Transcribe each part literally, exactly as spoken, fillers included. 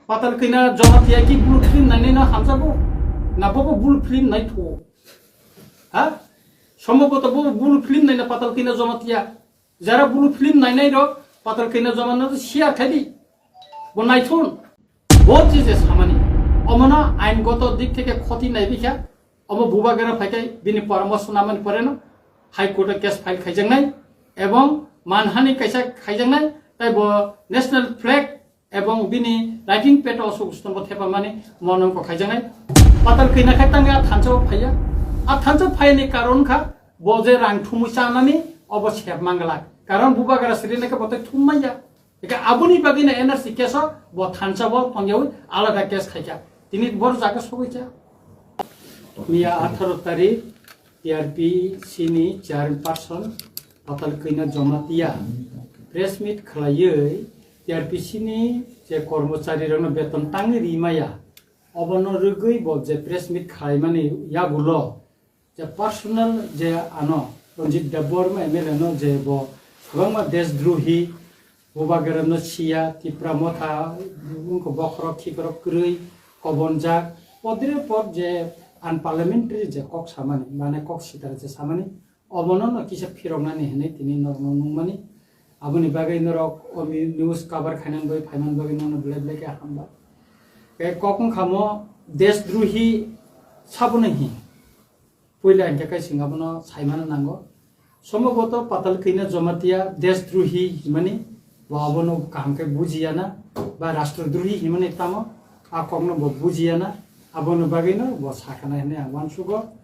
Patal Kanya Jamatia ki blue film nainai no hamjago? Na bobo blue film naitho? Ha? Somboboto bobo blue film naina Patal Kanya Jamatia. Jara blue film nainai rok Patal Kanya Jamatia no share khai di. Bo naithun. Bo je je samani. Omono aingoto dik theke khoti naibikha. Omo Bubagra phaikai bini poramorso namani poreno High Court o case file khaijaknai ebong manhani kaisa khaijaknai, tai bo national flag ebong bini writing pad o Ashok Stombo thepamani monongko khaijaknai. Patal Kanya khai tangwi a thansa o phaiya. A thansa phaiyani karon kha bo je rang thumwi chanani obo sep manglak. Karon Bubagra siri nai khe bo tai thum manya. Eka aboni bagwi no N R C case o bo thansa bo tongyawi alada case khaikha. Tini bor jaga sogwi cha. Miya atharo tarik T R P C ni chairperson Patal Kanya Jamatia press meet khlaiwi T R P C ni je kormochari rokno beton tangwi rimaya, obono rwgwi bo je press meet khlaimani yagulo je personal je ano Ranjit Debbarma M L A no je bo kwbangma deshdrohi, Bubagra no siya, Tipra Motha, wngkha bokhorok khikrok kwrwi, kobonjak, podre pod je unparliamentary je kok samani, mane kok sitra je samani, obono no kisa phiroknani hinwi tini norokno nungmani. Aboni bagwi norok o mi-, news cover khainani bagwi, phaimani bagwi nono belai belai khe hambai. Tei kok wngkha mo deshdrohi sabono hin. Puila hingkhe kaising abono saimano nango. Somboboto Patal Kanya Jamatia deshdrohi himani bo abono kaham khe bujiyana ba rastrodrohi himani tamo a kokno bo bujiyana, abono bagwino bo sakana hinwi ang uansugo.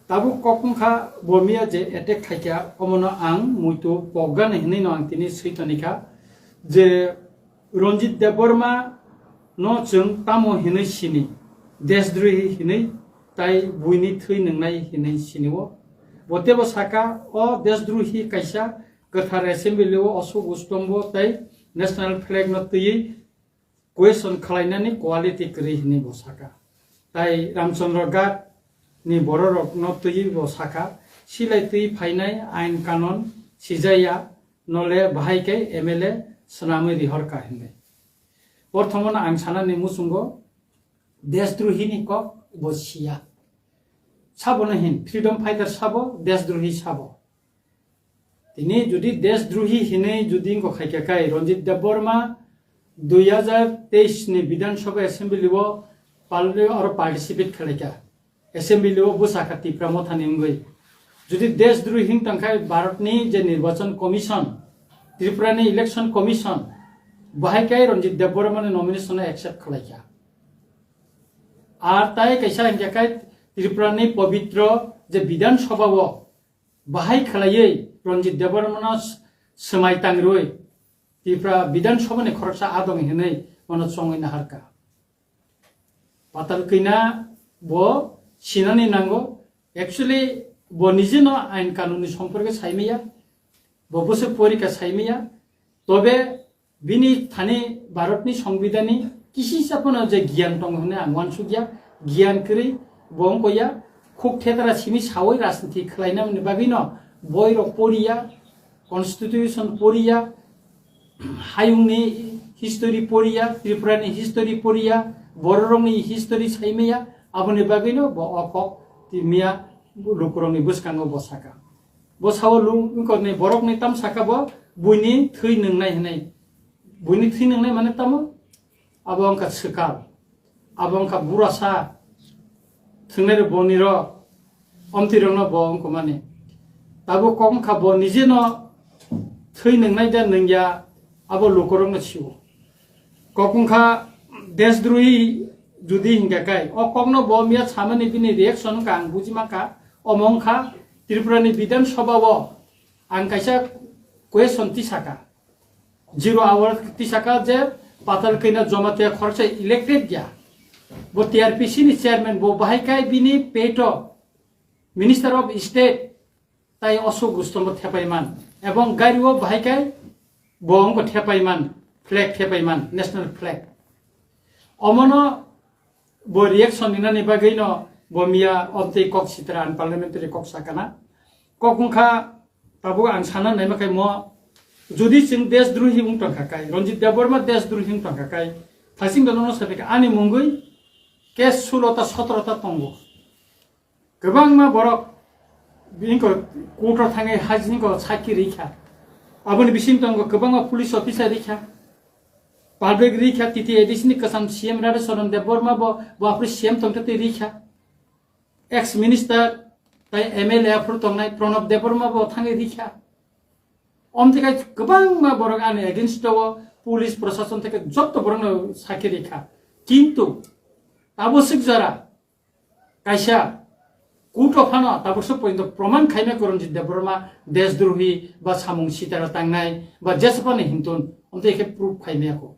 Tabuk kok wngkha bo miya je attack khaikha omono ang muitu pokgani hinwino ang tini switonikha je Ranjit Debbarma no chwng tamo hinwi sini, deshdrohi hinwi, tai buini thwi nwngnai hinwi sini o. Bo tebo saka, o deshdrohi kaisa kwthar assembly o Ashok Stombo tai national flag no twiwi question khlainani quality kwrwi hinwi bo saka. Tai Ramchandra Ghat ni bororok no twiwi bo saka, silai twi phainai ain kanon sijaya, nole bahai khe M L A swnamwi rihor kha hinwi. Porthomono ang sanani muchungo deshdrohi ni kok bo siya. Sabono hin freedom fighter sabo, deshdrohi sabo. Tini jodi deshdrohi hinwi jodi wngkha khaikha khai Ranjit Debbarma dui hajar teis ni Bidhan Sabha Assembly o pal-, oro participate khlaikha. Assembly o bwsakha Tipra Mothani wngwi. Jodi deshdrohi wng tongkha Bharatni je Nirbachan Commission, Tripurani Election Commission, bahai khe Ranjit Debbarmani nomination no accept khlaikha. Ar tai kaisa hingkha khe Tripurani pobitro je Bidhan Sabha o bahai khlaiwi Ranjit Debbarmano s-, swmai tangrwi Tripura Bidhan Sabha ni khoroksa adong hinwi mano chongwi naharkha. Patal Kanya bo sinani nango. Actually, bo nijeno ain kanuni somporke saimaya, bo bwswk porikha saimaya. Tobe bini thani Bharatni Songbidanni kisi sapono je giyan tongo hwnwi ang uansukya, giyan kwrwi bo wngkha ya, khuk thethra simi sawi rajniti khlainani bagwino boirok poriya, constitution poriya, hayungni history poriya, Tripurani history poriya, bororokni history saimaya, aboni bagwino bo o kok timiya lukurokni bwskango bo saka. Bo sao lu-, wngkorni borokni tam saka bo buini thwi nwngnai hinwi. Buini thwi nwngnai mane tamo? Abo wngkha swkal. Abo wngkha burasa, thwngnai rok boni rok, omtwi rokno bo wngkha mani. Tabuk kok wngkha bo nijeno thwi nwngnai da nwngya, abo lukurokno sio. Kok wngkha deshdrohi jodi hingkha kai, o kokno bo miya samani bini reaction wngkha ang buji mankha, omo wngkha Tripurani Bidhan Sabha o ang kaisa question tisaka. Zero hour tisaka je Patal Kanya Jamatia khoroksa elected ya. Bo T R P C ni chairman, bo bahai kai bini peto Minister of State tai Ashok Rustom bo thepai man. Ebong gari o bahai kai bo wngbo thepai man, flag thepai man, national flag. Omono bo reaction rinani bagwi no bo miya omtwi kok sitra unparliamentary kok sakana. Kok wngkha tabuk ang sana naima khai mo, jodi chwng deshdrohi wng tongkha kai, Ranjit Debbarma deshdrohi wng tongkha kai, Thasing dono no sabi ani mungwi case sulo ta sotro ta tongo. Kwbangma borok bini ko court o thangwi hajini ko sakhi rikha. Aboni bising tongo kwbangma police officer rikha. Public rikha, T T A D C ni kwcham C M Radha Charan Debbarma bo, bo aphuru C M tongtwi rikha. Ex minister tai M L A aphuru tongnai Pranab Debbarma bo thangwi rikha. Omthikhai kwbangma borok ani against o police prosason theke jotto borokno sakhi rikha. Kintu tabuk sik jora kaisa court o phano tabuk sik porjonto proman khaimai Koronjit Debbarma desdrohi ba samung sitara tangnai ba jesapani hintun omtwi khe proof khaimaya kho.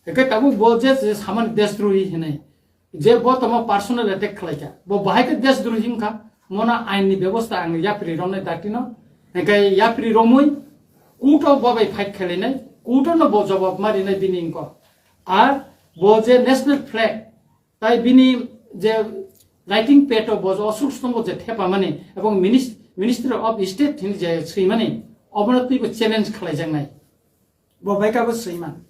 Hingke tabuk bo je, je samani desdrohi hinwi, je bo tamo personal attack khlaikha, bo bahai khe desdrohi wngkha, mono ain ni bebosta ang yapri romnai dakti no, hingke yapri romwi court o bo bai fight khelainai, court o no bo jawab ma rinai bini wngkha. Ar bo je national flag, tai bini je writing pad o bo je Ashok Stombo je thepamani, ebong minis-, Ministry of State hinwi je swimani, obono twibo challenge khlaijaknai. Bo bai kabo swiman.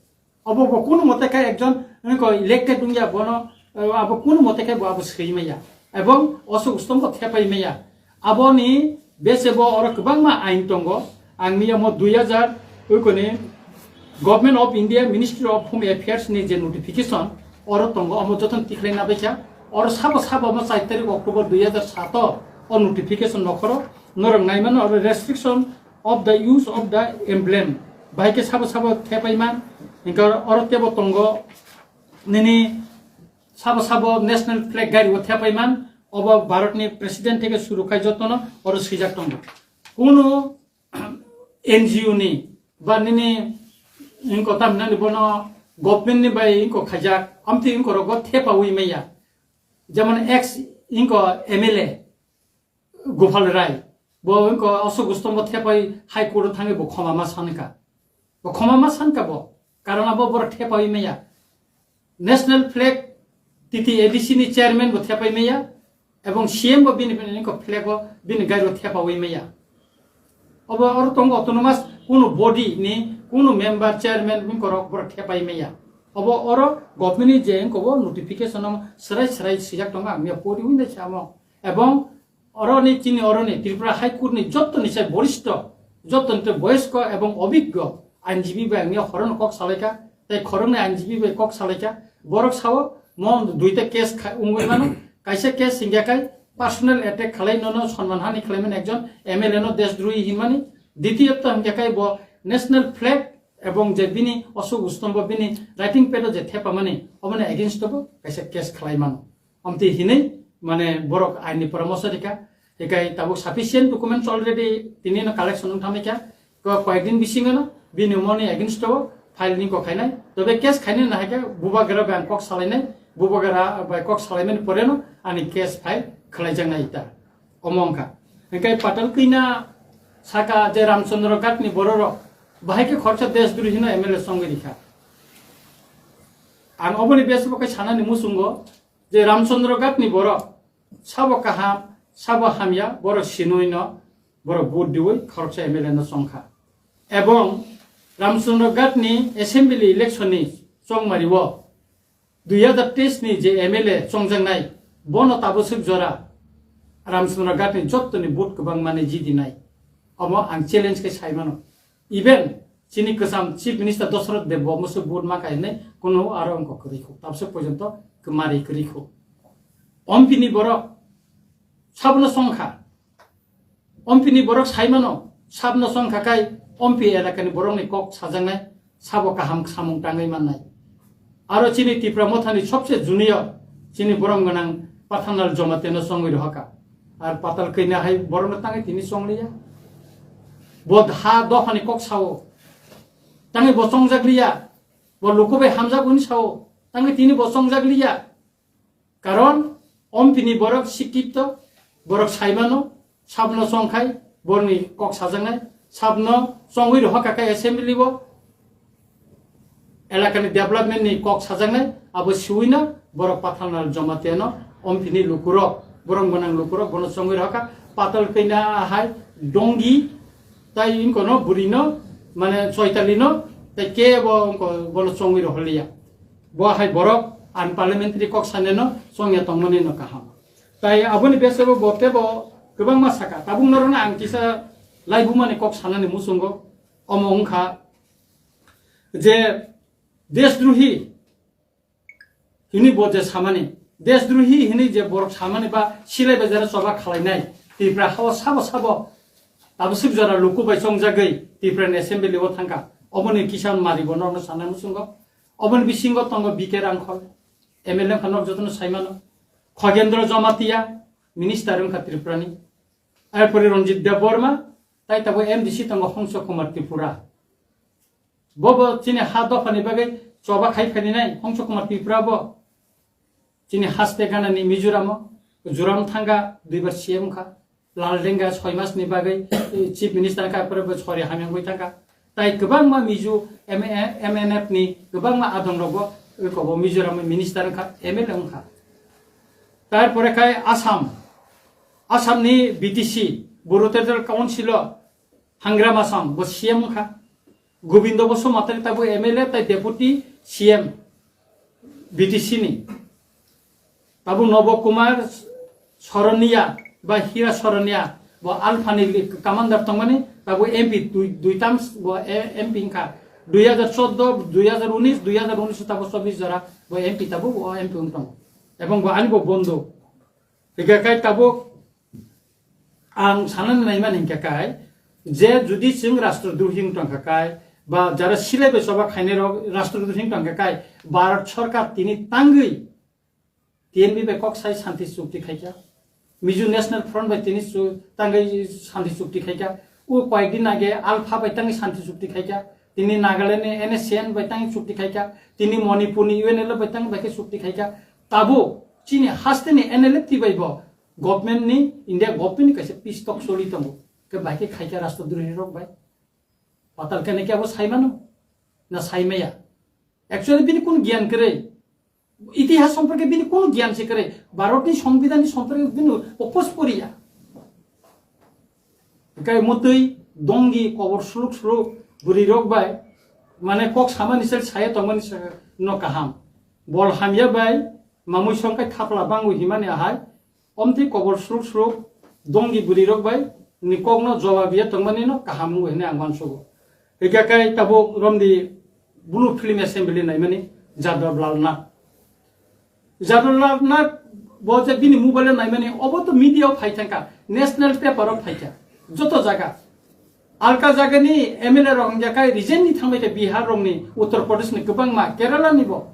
Obo bo kunu mote khe ekjon wngko elected wngya bono, eh, abo kunu mote khe bo abo swimaya. Ebong Ashok Stombo thepai maya. Aboni bese bo oro kwbangma ain tongo. Ang niya mo dui hajar wngkoni Government of India Ministry of Home Affairs ni je notification oro tongo, omo jotono tikhlai na baikha. Oro sabo sabo mo char tarik October dui hajar sato o notification nokhoro norok naimano oro restriction of the use of the emblem. Bahai khe sabo sabo thepai man, hingke oro tebo tongo nini sabo sabo national flag gari o thepai man, obo Bharat ni president theke suru khai jotono oro swijak tongo. Kunu N G O ni ba nini wngko tamhinani bono government ni bai wngko khaijak, amtwi wngko rogo thepawi maya. Jemon ex wngko M L A, Gopal Rai, bo wngkha Ashok Stombo thepai High Court o thangwi bo khoma ma sankha. Bo khoma ma sankha bo, karon abo borok thepai maya. National flag T T A D C ni chairman bo thepai maya, ebong C M bo bini, bini wngkha flag o bini gari o thepawi maya. Obo oro tongo autonomous kunu body ni kunu member chairman wngkha rok borok thepai maya. Obo oro government ni je wngkha bo notification o srai srai swijak tongo, ang ya pori wngwi naisamo. Ebong Oroni chini oroni Tripura High Court ni jotto ni sai boristo, jotto ni tei boyosko ebong obiggo ainjibi bai angya horono kok salaika, tei khoroknwi ainjibi bai kok salaika, borok sao mo duita case kha-, wngwi mano, kaisa case hingya kai personal attack khalai nono sonman hani khlaimani ekjon M L A no desdrohi hinmani, ditiyotto hingya kai bo national flag ebong je bini Ashok Stombo bini writing pad o je thepamani oboni against o bo kaisa case khlai mano. Amtwi hinwi mane borok aini poramoso rikha. Hikai tabuk sufficient documents already tini no collection wng thamikha. Ko koyek din bisingo no bini umoni against o file ni kok khainai. Tobe case khainai na haikhe bubagra bai ang kok salainai. Bubagra bai kok salaimani pore no ani case file khlaijaknai ita. Omo wngkha. Hikai Patal Kwina saka je Ramchandra Ghat ni bororok bahai khe khoroksa desdrohi no M L A songwi rikha. Ang oboni bes bo khe sanani muchungo je Ramchandra Ghat ni borok sabo kaham, sabo hamya, borok sinui no, borok vote diwi khoroksa M L A no chongkha. Ebong Ramchandra Ghat ni assembly election ni chongmari o dui hajar teis ni je M L A chongjaknai, bono tabuk swk jora Ramchandra Ghat ni jotto ni vote kwbang mani jidinai. Omo ang challenge khe sai mano. Even chini kwcham Chief Minister Dosroth Deb bo musu vote ma kha hinwi kuno aro wngkha kwrwi khu. Tabswk porjonto kwmari kwrwi khu. Ompini borok sabno songkha. Ompini borok sai mano sabno songkha kai ompi elakani borokni kok sajaknai sabo kaham samung tangwi mannai. Aro chini Tipra Mothani sobse junior chini borom gwnang Pathanlal Jamatia no chongwi rohorkha. Ar Patal Kwina hai borokno tangwi tini chongliya. Bo ha dophani kok sao. Tangwi bo chongjak liya. Bo luku bai hamjak hwnwi sao. Tangwi tini bo chongjak liya. Karon ompini borok sikito, borok saimano, sabno chongkhai, borni kok sajaknai, sabno chongwi rohorkha khe assembly bo, elakani development ni kok sajaknai, abo siwino borok Pathanlal Jamatia no ompini lukurok, borom gwnang lukurok bono chongwi rohorkha, Patal Kwina hai Dongi, tai wngkono burino, mane Choitali no, tai kebo wngko bono chongwi rohorliya. Bo hai borok unparliamentary kok saneno chongya tongmani no kaham. Tai aboni besebo bo tebo kwbangma saka. Tabuk norokno ang kisa laibumani kok sanani muchungo. Omo wngkha je desdrohi hini bo je samani, desdrohi hini je borok samani ba silai bai jara choba khalainai Tripura hao sabo sabo tabaswk jora luku bai chongjagwi Tripura ni assembly o thangkha. Oboni kisa mari bo norokno sanai muchungo. Oboni bisingo tongo B K Rangkhol, M L A wngkha nok jotono saimano. Khogendra Jamatia, minister wngkha Tripura ni. Erpore Ranjit Debbarma, tai tabo M D C tongo Hongso Kumar Tripura. Bo bo chini ha dopha ni bagwi choba khai phani nai Hongso Kumar Tripura bo. Chini haste gana ni Mizoram o, Joram thanga duibar C M kha. Laldenga soi mas ni bagwi, eh, chief minister kha, pore bo sori hamya wngwi thangkha. Tai kwbangma Mizo M-, M N F ni kwbangma adong rok bo, eh, kobo Mizoram minister wngkha, M L A wngkha. Tarpore khai Assam, Assam ni B T C, Bru Territorial Council o Hangram Assam bo C M wngkha. Gobindo Basumatari tabo M L A tai deputy C M B T C ni. Tabo Nobo Kumar Soronia ba Hira Soronia bo Alpha ni li-, commander tongmani, tabo M P dui, dui term bo e-, M P wngkha. Dui hajar chordo, dui hajar unis, dui hajar unis tabo chobbish jora bo M P tabo bo M P wng tongo. Ebong bo ani bo bondo. Hingkha kai tabo ang sanani naimani hingkha kai je judi chwng rastrodrohi wng tongkha kai ba jara silai bai choba khainai rok rastrodrohi wng tongkha kai Bharat Sarkar tini tangwi T N V bai kok sai santi chukti khaikha. Mizo National Front bai tini chu-, tangwi santi chukti khaikha. O koyekdin age Alpha bai tangwi santi chukti khaikha. Tini Nagaland ni N S C N bai tangwi chukti khaikha. Tini Manipur ni U N L F bai tangwi bai khe chukti khaikha. Tabo chini haste ni N L F T bai bo government ni, India government ni kaisa peace talk choli tongo. Khe bai khe khaikha rastrodrohi rok bai. Patal kene khe abo saimano? Na saimaya? Actually bini kun gyan kwrwi? Itihas somporke bini kun gyan se kwrwi? Bharat ni songbidhan ni somporke bini opos poriya. Kai mutwi dongi kobor suluk suluk bwrwi rok bai mane kok samani sel saya tongmani sa-, no kaham. Bol hamya bai mamui songkai thapla bangu himani ahai. Omtwi kobor suluk suluk dongi bwrwi rok bai ni kokno jobab ya tongmani no kaham wngo hwnwi ang uansugo. Hingkha kai tabuk romdi blue film assembly naimani Jadab Lal Nath. Jadab Lal Nath bo je bini mobile naimani obo to media o phai thangkha, national paper o phaikha, joto jaga. Alka jagani M L A rok hingkha kai resign ni thangbai khe Bihar rokni, Uttar Pradesh ni kwbangma, Kerala ni bo.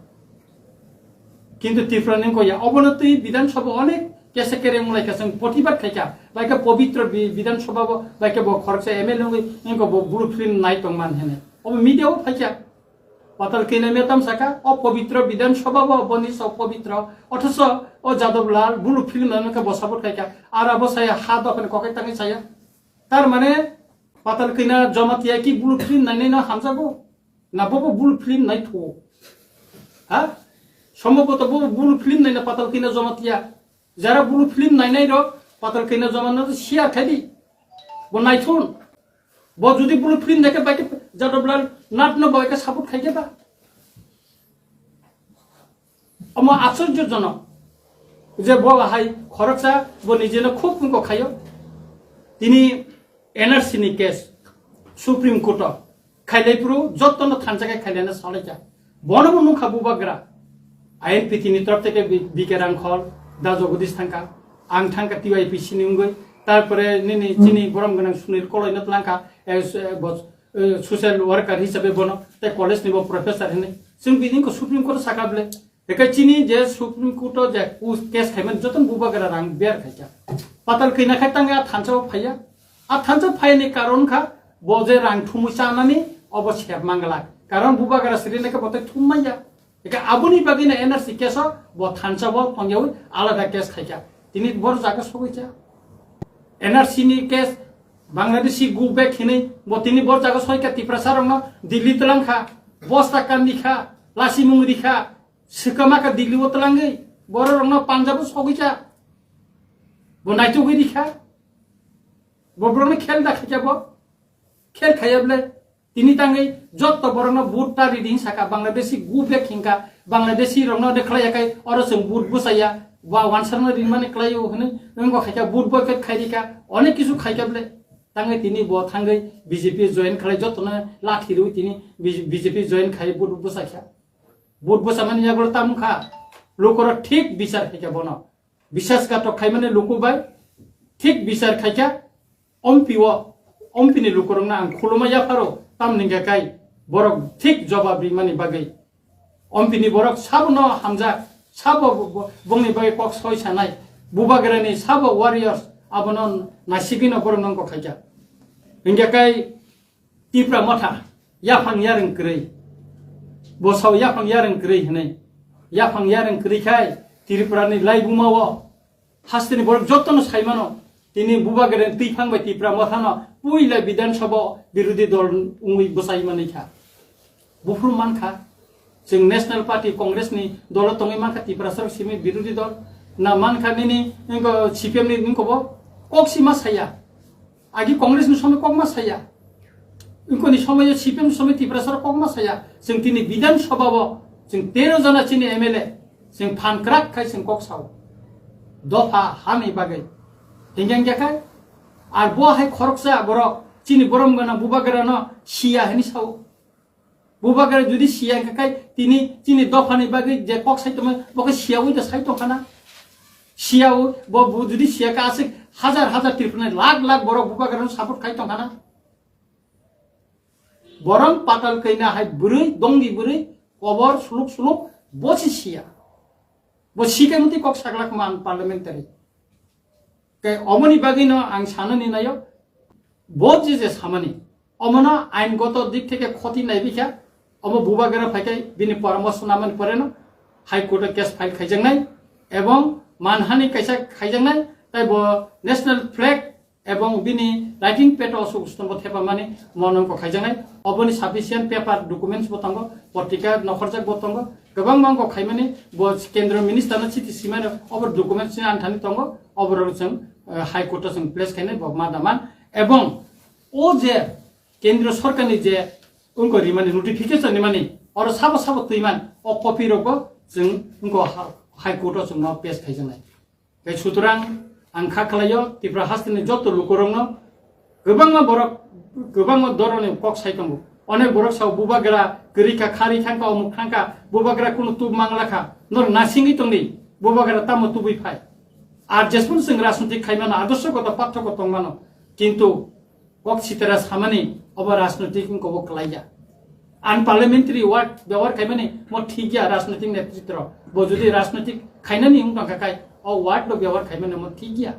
Kintu Tripura ni wngkha ya, obono twi Bidhan Sabha onek kesa kereng wnglaikha, chwng protibad khaikha, bai khe Pabitra Bi-, Bidhan Sabha bo, bai khe bo khoroksa M L A wngwi, wngkha bo blue film nai tongman hene. Obo media o phaikha. Patal kina metam saka, o Pabitra Bidhan Sabha bo, boni so Pabitra, othoso o Jadab Lal blue film nai khe bo support khaikha, ara bo saya ha dophani kokai tangwi saya. Tar mane Patal Kina Jamatia ki blue film nainai no hamjago? Na bobo blue film nai thuo? Ha? Sombhoboto bobo blue film naina Patal Kina Jamatia. Jara blue film nainai rok Patal Kina Jamatia no share khai di. Bo naithun. Bo judi blue film naikhe bai khe Jadab Lal Nath no bai khe support khai khe ba? Omo aschorjojonok je bo hai khoroksa bo nijeno khub wngkok khaio. Tini N R C ni case Supreme Court o khailai phuru jotono thansa khe khailaina salaikha. Bono bo nukha bubagra I N P T ni torop theke B-, B K Rangkhol, Da Jagadish thangkha, ang thangkha T Y P C ni wngwi, tarpore nini chini borom gwnang Sunil Koloi no tlangkha, eh, s-, eh, bo, eh, social worker hisabe bono, tei college ni bo professor hinwi. Chwng bini wngkha Supreme Court o sakha bwle. Eke chini je Supreme Court o je case khaimani jotono bubagra rang ber khaikha. Patal kina khai tangwi a thansa o phaiya. A thansa phaiyani karon kha bo je rang thumwi chanani obo sep manglak. Karon bubagra siri naikhe bo tei thum manya. Eke aboni bagwi no N R C case o bo thansa bo phangyawi alada case khaikha. Tini bor jaga sogwi cha. N R C ni case Bangladeshi go back hinwi bo tini bor jaga soikha Tiprasa rokno Delhi twlangkha. Bosta kandi kha, lasimung rikha. Swkama kha Delhi o twlangwi, borok rokno Punjab o sogwi cha. Bo naitugwi rikha. Bo borokno khel da khaikha bo. Khel khaiya bwle. Tini tangwi jotto borokno vote ta ridi hin saka, Bangladeshi go back hinka, Bangladeshi rokno de khlaiya kai, oro chwng vote bwchaya, ba wansarno rinmani khlaio hwnwi wngkha khaikha, vote boycott khairika, onek kisu khaikha bwle. Tangwi tini bo thangwi B J P join khlai, jottono lathi rwi tini B J P join khai vote bwchakha. Vote bwchamani yagulo tamo kha, lukorok thik bichar khaikha bono. Bisasghatok khaimani luku bai thik bichar khaikha, ompi o, ompi ni lukurokno ang khuluma yapharo, tamni hwnkhe kai borok thik jobab rimani bagwi. Ompi ni borok sabono hamjak, sabo bo-, bo-, bongni bagwi kok soi sanai, bubagrani sabo warriors abono naisigwino borok nongkok khaikha. Hwnkhe kai Tipra Motha, yaphang yarwng kwrwi. Bosao yaphang yarwng kwrwi hwnwi. Yaphang yarwng kwrwi khai Tripura ni laibuma o hasteni borok jotono saimano. Tini bubagrani twiphang bai Tipra Mothano puila Bidhan Sabha o birodhi dol wngwi bwchai manwi kha. Buphuru mankha, chwng National Party Congress ni dolo tongwi mankha, Tiprasa rok simi birodhi dol. Na mankha nini, nini C P M ni nini kobo kok sima saya. Agi Congress ni somoi kokma saya. Ingkoni somoi C P M ni somoi Tiprasa rok kokma saya. Chwng tini Bidhan Sabha o chwng tero jona chini M L A chwng phan kwrak khai chwng kok sao. Dopha hani bagwi. Hingke hingke khai ar bo hai khoroksa borok chini borom gana bubagra no siya hani sao. Bubagra judi siya hingke khai tini chini dophani bagwi je kok sai tongma bo khe siya ui da sai tongkhana. Siya ui bo, bo judi siya kha aswk hajar hajar Tripura ni lakh lakh borok bubagra no support khai tongkhana. Borong patal kaina hai bwrwi, dongi bwrwi, kobor suluk suluk, bo si siya. Bo sikai mutwi kok saglak man parliamentary. Kai omoni bagwi no ang sanani nayo, bo je je samani, omono ain goto dik theke khoti nai bikha, omo bubagra phaikai bini poramorsho namani pore no High Court o case file khaijaknai, ebong manhani kaisa khaijaknai, tai bo national flag ebong bini writing pad o aswk stombo thepamani monongko khaijaknai. Oboni sufficient paper documents bo tongo, potrika nokhorjak bo tongo, kwbangma wngkok khaimani bo kendro minister no chiti simani obo documents ni anthani tongo, oborok chwng, eh, High Court o chwng place khainai bo ma daman. Ebong o je kendro sorkar ni je wngkok rimani notification rimani oro sabo sabo twiman o copy rok bo chwng wngkok ha-, High Court o chwng no pass khaijaknai. Tei sutorang ang kha khlaio, Tripura hasteni joto lukurokno kwbangma borok, kwbangma doroni kok sai tongo. Onek borok sao bubagra kwrwi kha, kharwi thangkha, omuk thangkha, bubagra kunu tub mangla kha. Norok nasingwi tongdi, bubagra tamo tubui phai. Ar jesmano chwng rajnitik khaimano, adorshogoto pathoko tongmano. Kintu kok sitera samani obo rajnitik wngkha, bo kwlaiya. Unparliamentary word byabohar khaimani mo thik ya, rajnitik netritro. Bo jodi rajnitik khainani wng tongkha khai, o word no byabohar khaimani mo thik ya.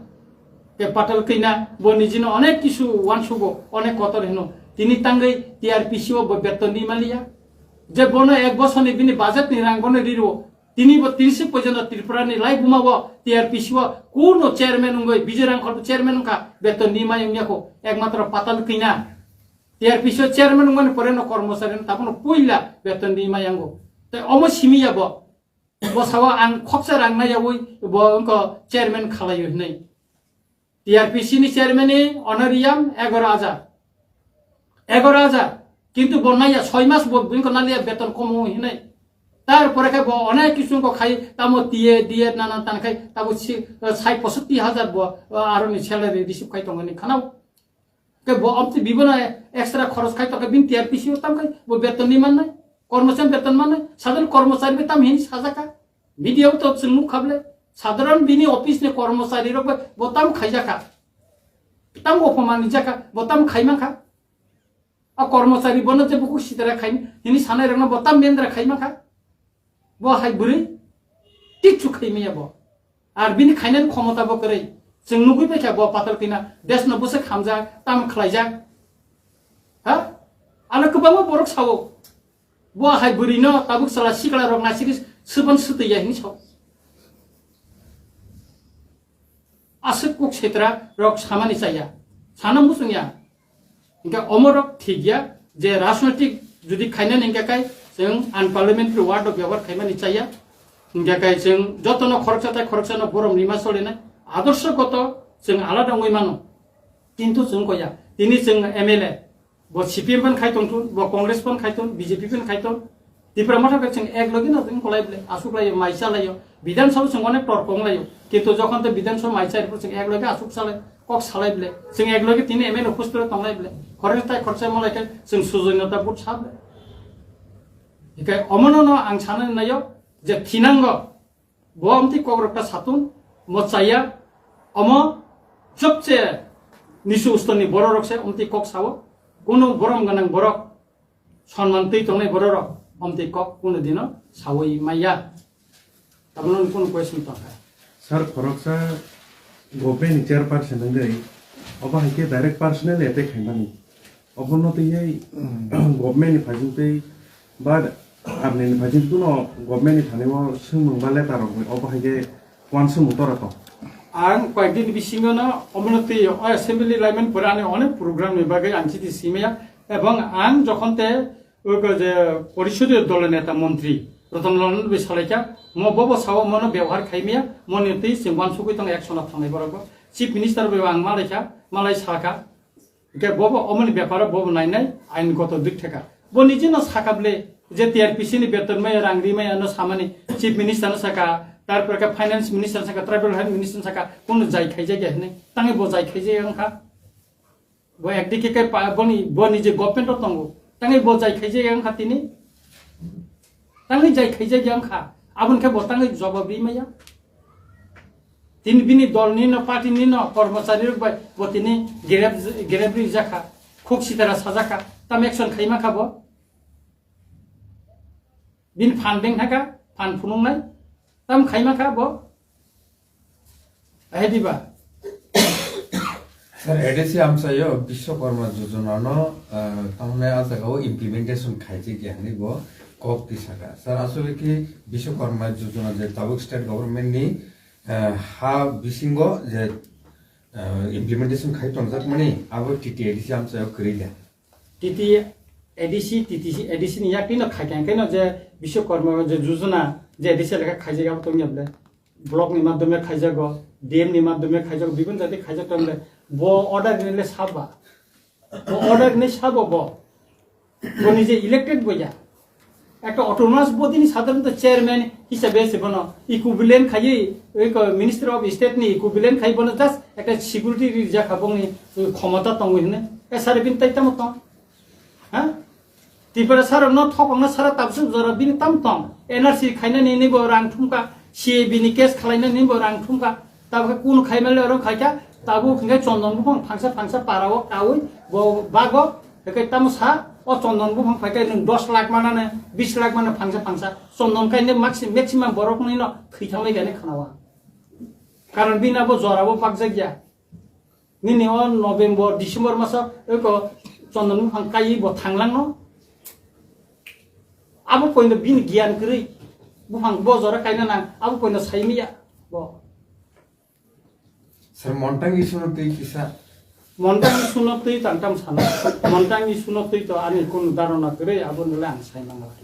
Te patal kina bo nijino onek kisu wansugo, onek kotor hino. Tini tangwi T R P C o bo beton ni maliya. Je bono ek bosor ni bini budget ni rang bono riro. Tini bo tini se porjonto Tripura ni laibuma bo T R P C o kuno chairman wngwi, Bijoy Rangkhol bo chairman wngkha, beton ni mai wngya kho, ekmatro patal kina. T R P C o chairman wngmani pore no kormochari no tabukno puila beton ni mai yango. Tei omo simi ya bo. Bo sao ang khoksa rang nai yawi bo wngkha chairman khalai hinwi. T R P C ni chairman ni honorarium egaro hajar. Egaro hajar. Kintu bo naiya soi mas bo bini ko naliya beton komo hinai. Tar pore khe bo onek kisu ko khai tamo T A, D A nana tan khai tabo si, sai posotti hajar bo, aro ni salary receive khai tongani khanao. Ke bo amti bibono extra khoros khai tongkha bini T R P C o tam khai bo beton ni mannai. Kormochari beton mannai. Sadharon kormochari be tam hini sajaka. Media o to chwng nukha bwle, sadharon bini office ni kormochari rok bai bo tam khaijakha, tam opomani jakha, bo tam khaimankha. A kormochari bono je bukhuk sitera khai hini sanai rokno bo tam mendra khaimankha. Bo hai bwrwi tikchu khaimaya bo. Ar bini khainani khomota bo kwrwi. Chwng nugwi baikha bo patal kina desno bwswk hamjak, tam khlaijak. Ha? Ano kwbangma borok sao. Bo hai bwrwino tabuk chwla sikla rok naisik swbang swtwi ya hinwi sao. Aswk kuk setra rok samani chaya. Sana muchung ya. Hingke omorok thik ya je rajnotik jodi khainani hingke kai chwng unparliamentary word o byabohar khaimani chaya. Hingke kai chwng jotono khoroksa tai khoroksano borom rima solinai. Adorshogoto chwng alada wngwi mano. Kintu chwng koya. Tini chwng M L A. Bo C P M phan khai tongthun, bo Congress phan khai tong, B J P phan khai tong. Tipra Motha khe chwng ek logi no wng kolai ble, asuk laio, mai cha laio. Bidhan Sabha chwng onek tor kong laio. Kintu jokhon te Bidhan Sabha mai cha ripor chwng ek logi asuk salai, kok salai ble. Chwng ek logi tini M N A uposthit tonglai ble. Khoroksa tai khoroksa malai khe chwng sujoinota but sa ble. Hikai omono no ang sanani naio je thinango bo amtwi kok rok ta satun mo chaya omo chopche nisu ustorni borok rok se amtwi kok sao. Kunu borom ganang borok Sonman twi tongnai bororok omtwi kok kunu dino sawi maya. Tabukno kunu question tongkha. Sir, khoroksa government ni chairperson wngwi obo hai khe direct personal attack khaimani. Obono twiwi government ni phajing twi ba army ni phajing kuno government ni thani o swngmung ba letter rok obo hai khe Wansuk mutora to. Ang koyekdin bisingo no omono twi o assembly laiman pore ani onek program ni bagwi ang chiti simaya, ebong ang jokhon te o ko je porisodio dolo neta montri Ratan Lal no bai salaikha, mo bobo sao mono bebohar khaimaya, moni twi chwng wansugwi tong action o thangnai borok bo. Chief minister bai ang malaikha, malai sakha, Hingke bobo omoni beparo bobo nainai ain goto dik theka. Bo niji no saka ble je T R P C ni beton maya rang ri maya no samani chief minister no saka, tarpore ke finance minister saka, tribal health minister saka, kono jai khaijak ya hinui. Tangi bo jai khaijak ya wngkha. Bo ekdike ke pa-, boni, bo nije government o tongo. Tangi bo jai khaijak ya wngkha tini. Tangwi jai khaijak ya wngkha, aboni khe bo tangwi jobab ri maya. Tini bini dol ni no, party ni no, kormochari rok bai bo tini grep, grep ri jakha, khuk sitara sajak kha, tam action khai ma kha bo. Bini phan beng thaka, phan phunung nai, tam khai ma kha bo. Ahe diba? Sir, A D C amchaio Biswakarma Jojona no, ah, tamni a jaga o implementation khaijak ya hinui bo kok tisaka. Sir, asole ki Biswakarma Jojona je tabuk state government ni, ah, ha bisingo je, ah, implementation khai tongjak mani abo T T A D C amchaio kwrwi da? T T A D C, T T C, A D C ni yakni no khaikha khe no je Biswakarma je Jojona je A D C lekha khaijak abo tongya ble. Block ni madhyome khaijago, D M ni madhyome khaijago, bibin jati khaijak tong le, bo order ni le saba, bo order ni sabo bo, bo nije elected bo ya, ekta autonomous body ni sadharonto chairman hisabe se bono equivalent khaiwi, oi ko Minister of State ni equivalent khai bono just ekta security rijak ha bongni khomota tongo hine, e sare bin tai tamo tong. Ha? Tipra sara no thopokna sara tabsuk jora bini tam tong. N R C khaina ni ni bo rang thumka, C A B ni case khalaina ni bo rang thumka. Tabuk kunu khaima le oro khaika, tabuk hingke chondon buphang phangsa phangsa para o kaui bo bago, hingke tamo sa, o chondon buphang phaika nung dos lakh mana ne, bis lakh mana phangsa phangsa. Chondon kai ne maxi-, maximum borok ni no thwi thangmai gani khana wa. Karon bini abo jora bo bakjak ya. Nini o November, December maso eko chondon buphang kaiwi bo thanglangno. Abo poino bini giyan kwrwi. Buphang bo jora kaina nang, abo poino saimiya bo. Sir, montang isuno twi kisa. Montang isuno twi tangtam sana. Montang isuno twi to ani kunu dharona kwrwi, abo nole ang saimang laki.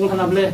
Wngkha na ble?